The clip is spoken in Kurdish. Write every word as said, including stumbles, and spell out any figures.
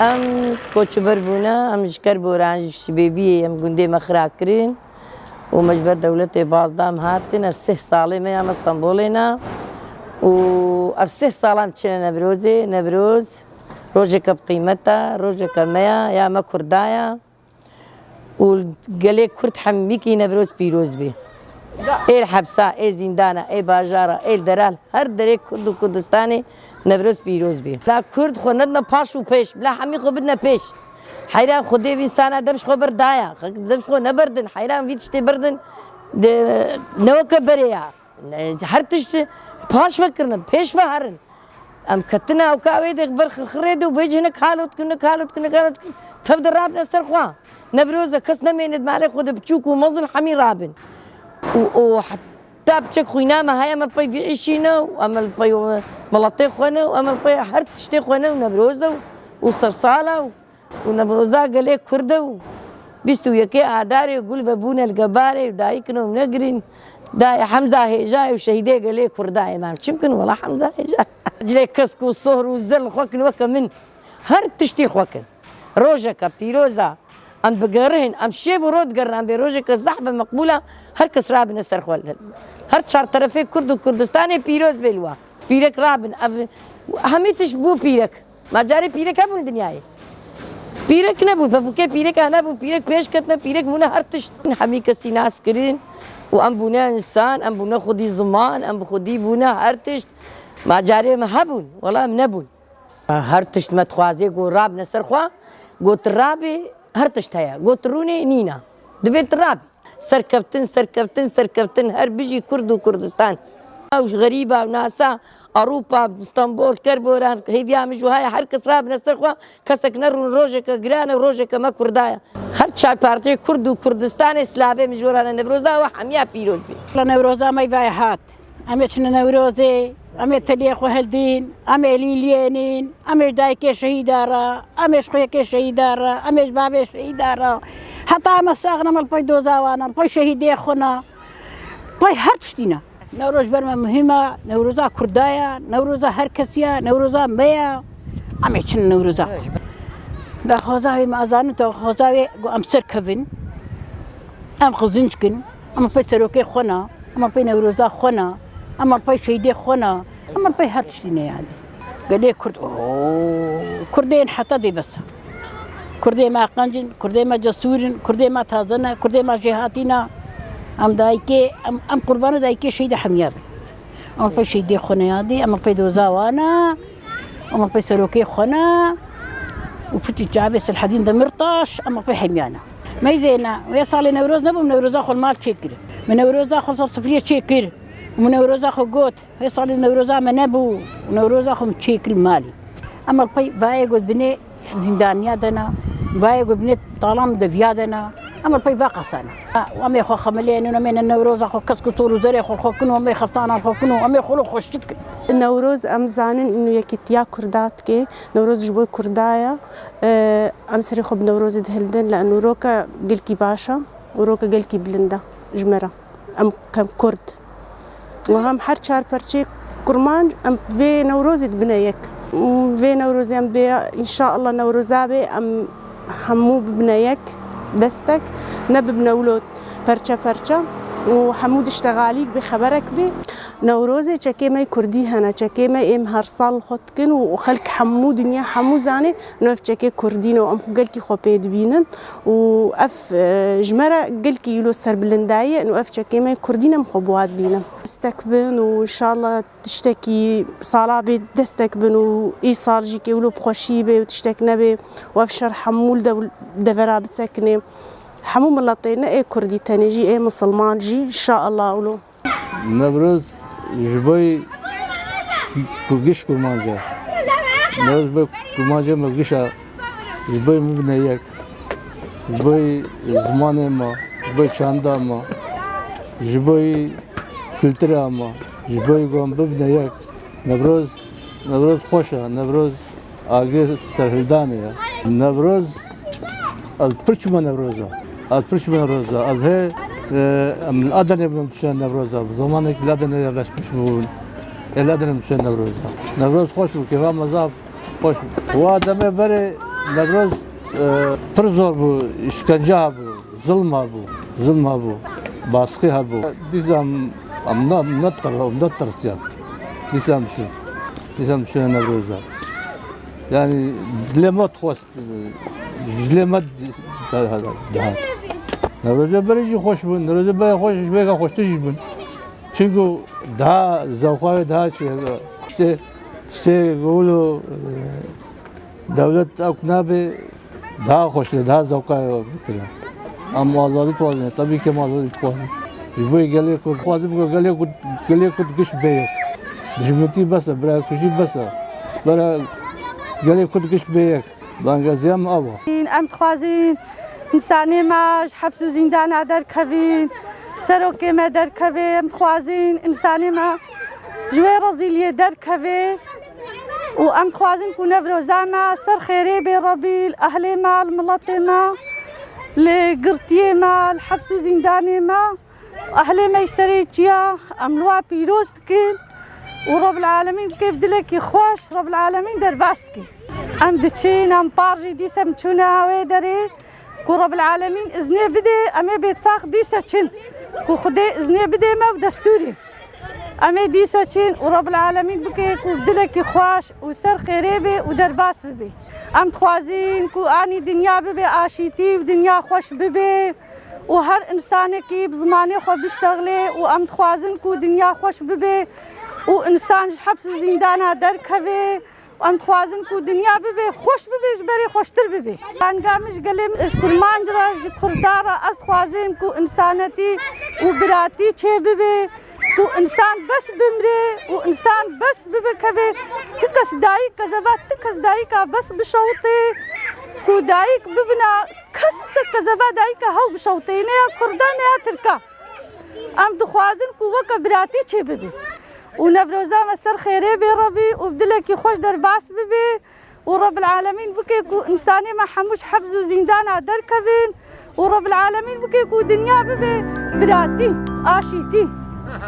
Em koçber bûne, em ji Kerboran, ji Şibêbiyê, em gundê me xira kirin û me ji ber dewletê bazdam hatin. Ev sih salê me ya me Stenbolê ne û ev sih sala em çine Newrozê. Newroz rojeke bi qîmet e, rojeke me ya, ya me Kurda ya. Û gelê Kurd hemîkî Newroz pîroz bê. Ê li hepsa, ê zîndana, ê bajara, ê li dera, her derê Kurd û Kurdistanê Newroz pîroz bê. La Kurd xwe nedine paş û pêş, bila hemî xwe bidine pêş. Heyran Xwedê vî însana dev ji xwe berdaya, dev ji xwe neberdin, heyran vî tiştê berdin, de, ne weke berê ya. Ne, her tişt paş vekirine, pêş ve herin. Em ketine ewka wê de ber xirxirê de û vê jî hinek halo dikin, hinek halo dikin, hinek halo dikin. Tev de rabine ser xwe. Newroz e, kes nemêne di malê xwe de biçûk û mezin hemî rabin. Û, û heta biçek xwîna me heye, em li pey vî îşî ne û em li pey miletê xwe ne û em li pey her tiştê xwe ne û Newroz e û, û sersal e û Û Newroza gelê Kurd e û bîst û yekê Adarê gul vebûne li gebarê û dayik ne û negirîn. Dayê Hemza hêja ye û şehîdê gelê Kurda ye. Em çi bikin wela Hemza hêja? Cilê kesk û sohr û zil xwe kin weke min. Her tiştî xwe kin. Rojeke pîroza em bigerihin, em şêv û roj digerin, em bê rojeke zehf e meqbûl e, her kes rabine ser xwe. Her çar terefê Kurd û Kurdistanê pîroz bê li we. Pîrek rabin, ev hemî tişt bû pîrek. Ma carê pîrek hebûn dinyayê? Pîrek nebûn, pepûkê pîrek hebûn, pîrek pêş ketine, pîrek bûne her tişt. Hemî kesî nas kirin û em bûne însan, em bûne xwedî ziman, em bi xwedî bûne her tişt. Ma carê me hebûn, wela em nebûn. Her tişt me dixwazê ku rabine ser xwe, ku tu rabî, her tişt heye. Ku tu rûnê nîne. Divê tu rabî. Serkeftin, serkeftin, serkeftin, her bijî Kurd û Kurdistan. Ew ji xerîba û nasa Ewropa, Stenbol, Kerboran, hêviya min ji haya her kes rabine ser xwe, kesek nerûn, rojeke giran e, rojeke me Kurda ye. Her çar partiyê Kurd û Kurdistanê silavê min ji we re ne, Newroza we hemiya pîroz bê. Wela Newroza me vay hat. Em ê çine Newrozê, em ê teliyê xwe hildîn, em ê lîliyênîn, em ê ji dayikê şehîda re, em ê ji xweyekê şehîda re, em ê ji bavê şehîda re. Heta em ê sax ne, em ê li pey doza wan e, li pey şehîdê xwe ne, pey her tiştî ne. Newroz ji ber me muhîm e, Newroza Kurda ye, Newroza her kesî ye, Newroza me ye. Em ê çin Newroza xwe. Daxwaza wê me azanin, daxwaza wê ku em serkevin, em qizinc kin, em pey serokê xwe ne, em pey Newroza xwe ne, em pey şehîdê xwe ne, em pey her tiştî ne yani. Gelê Kurd, oho, Kurdên heta dê bes e. Kurdê me qenc in, Kurdê me cesûr in, Kurdê me taze ne, Kurdê me jêhatî ne. Em dayikê, em, em qurbana dayikê şehîdê hemiya bin. Em pey şehîdê xwe ne yadî, em pey doza wan e, em pey serokê xwe ne. Û piştî çavê Selhedîn Demirtaş, em pey hemiya ne. Meyzê ne, wê salê Newroz nebûm, Newroza xwe li mal çêkir. Min Newroza xwe ser sifriyê çêkir. Min Newroza xwe got, wê salê Newroza me nebû. Newroza xwe min çêkir malê. Em pey vayê got binê zîndaniya de ne, vayê got binê talan deviya de ne. Em pey va qasa ne. Em ê xwe xemilênin, em ê ne Newroza xwe kesk û sor û zerê xwe xwe kin û em ê xeftana xwe kin û em ê xwe li xweşik kin. Newroz em zanin û yekîtiya Kurda dike. Newroz ji bo Kurda ye. Em serê xwe bi Newrozê dihildin, li eno roke gelkî baş e û roke gelkî bilind e ji me re. Em kem Kurd. Û hem her çar perçê kurmanc em vê Newrozê dibine yek. Û vê Newrozê em bê, înşallah Newroza bê, em hemû bibine yek, destek, ne bibine wilo perçe perçe û hemû diştegalîk bê, xeberek bê. Newrozê çekê me kurdî hene, çekê me êm her sal xwe dikin û xelk hemû dinya hemû zanê, no ev çekê kurdî ne û em xwe gelkî xwe pê dibînin û ev, e, ji me re gelkî îlo serbilindayî ye û ev çekê me kurdî ne em xwe bi wa dibînin. Destek bin û înşallah tiştekî sala bê destek bin û îsal jî kê wilo bi xweşî bê û tiştek nebê û ev şer hemû li dev-, devera bisekine. Hemû miletê ne ê kurdî tenê jî ê misilman jî înşallah wilo. Newroz ji bo ku giş kurmanc e. Newroz ji bo kurmancê me giş e. Ji bo min bibine yek. Ji bo zimanê me, ji bo çanda me, ji bo kultura me, ji bo ku em bibine yek. Newroz, Newroz xweş e. Newroz Agir serhildanê ye. Newroz, ez pir çûme Newroza. Ez pir çûme Newroza. Ez hê, e, em li Adenê bûm dişe Newroza. Bi zamanekî li Adenê yerleşmiş bûn. Ê li Adenê dişe Newroza. Newroz xweş bû, kêfa me zaf xweş bû. Wa demê berê Newroz, e, pir zor bû, îşkence hebû, zilm hebû, zilm hebû, baskî hebû. Dîsa em, em ne, em netir-, em netirsiyan. Dîsa em çûn. Dîsa em çûne Newroza. Yani dilê me dixwest, e, ji dilê me di-, dihat. Newroza berê jî xweş bûn. Newroza berê xweş, ji vêga xweştir jî bûn. Çunku daha zewqa wê daha çi, tiştê, tiştê wilo, e, dewlet ew nabe daha xweş e, daha zewqa wê bitir e. Em azadî dixwazin, tabii ki em azadî dixwazin. Ji bo gelê Kurd dixwazin ku gelê Kurd, gelê Kurd giş bê yek. Dijminîtî bes e, birakujî bes e. Bera gelê Kurd giş bê yek. Bangezîya me ev e. Em dixwazin însanê me ji heps û zîndana derkevin, serokê me derkevê, em dixwazin însanê me ji wê rezîliyê derkeve û em dixwazin ku Newroza me ser xêrê bê Rebî li ehlê me, li miletê me, li girtiyê me, li heps û zîndanê me. Ehlê me ji serê çiya em li wa pîroz dikin û Rebil Alemîn bike bi dilekî xweş, Rebil Alemîn derbas bike. Em diçin, em par jî dîsa em çûne wê derê ku Rebil Alemîn iznê bide, em ê bêtifaq dîsa çin ku Xwedê iznê bide me û destûrê. Em ê dîsa çin û Rebil Alemîn bike ku bi dilekî xweş û ser xêrê bê û derbas bibe. Em dixwazin ku anî dinya bibe aşîtî û dinya xweş bibe. û her însanekî bi zimanê xwe biştexlê û em dixwazin ku dinya xweş bibe û însan ji heps û zîndana derkeve. Em dixwazin ku dinya bibe xweş bibe, ji berê xweştir bibe. Banga min ji gelê min, ji kurmanc re, ji kurda re ez dixwazim ku însanetî û biratî çêbibe, ku însan bes bimre û însan bes bibikeve. Ti kes dayik kezeba, ti kes dayika bes bişewitê, ku dayik bibina Kesek kezeba dayika hew bişewtê, ne ya Kurda, ne ya Tirka. Em dixwazin ku weke biratî çêbibe. Û Newroza me ser xêrê bê Rebî û bi dilekî xweş derbas bibe. Û Rebil Alemîn bike ku însanê me hemû ji hebs û zîndana derkevin. Û Rebil Alemîn bike ku dinya bibe biratî, aşîtî.